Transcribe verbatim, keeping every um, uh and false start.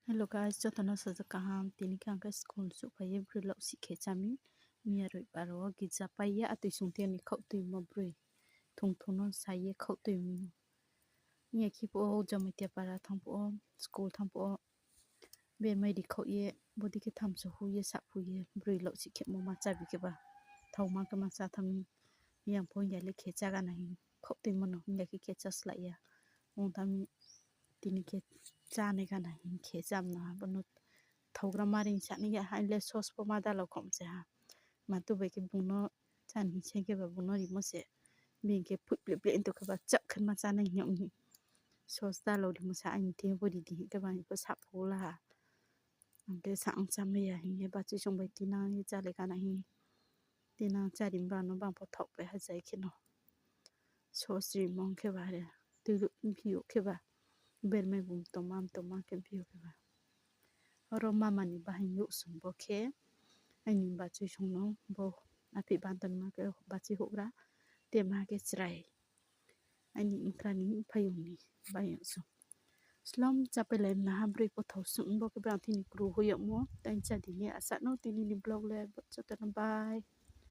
Hello guys, joto no sajak kaham. Tini khe ang khe school souhphai ye broi laohsih khe chá mi. Miya roibar wo girja pai ye atoi sung tei ni khaoh tuimo broi thung thung no sa ye khaoh tui mi. Miya khe phuh wo Jamatia para thanng phuh wo, school thanng phuh wo, bermai ri khaoh ye, bodei khe thamso hu ye, saphu ye, broi laohsih khemo ma chá bi kheba. Thaoma khe ma chá thanng mi. Yang pho hing ya le khe chá gana hing khaoh tuimo no hing ya khe khe chá slái ya. Ong thanng mi, tini khe chá nai gana hing khe chá mna ha. Bo no thaugra ma reing sa nai ya, haing le sos pho ma dalo khom se ha. Ma tu bai khe bung no chá ni hing se kheba bung no rimo se. Bini khe phuih pleh pleh nto kheba chak khe ma chá nai hing yag ni. Sos dalo rimo sa aini thing pho ri di hing kheba hing pho saphu la ha. Ang khe sa ang chámai ya hing ye bachoi song bai tinang ye chá le gana hing. Tinang chári ba no bang pho thaoh pai ha jai khe no. Sos rimo kheba re, tuiruh mphi yo kheba. Bermai bung tongma tongma khe mphi yo kheba. Oro mama ni bahaing youh song bo khe, aini bachoi song no bo aphi bantanma khe bachoi houhgra, tema khe chrai. Aini mkra ni mphaiyong ni bahaing youh song. Slom chápailai mna ha broi pho thao sung bo khe brang thini kru hoih yagmo, tang chá di hing ye asa no tini ni vlog le bo joto no bye.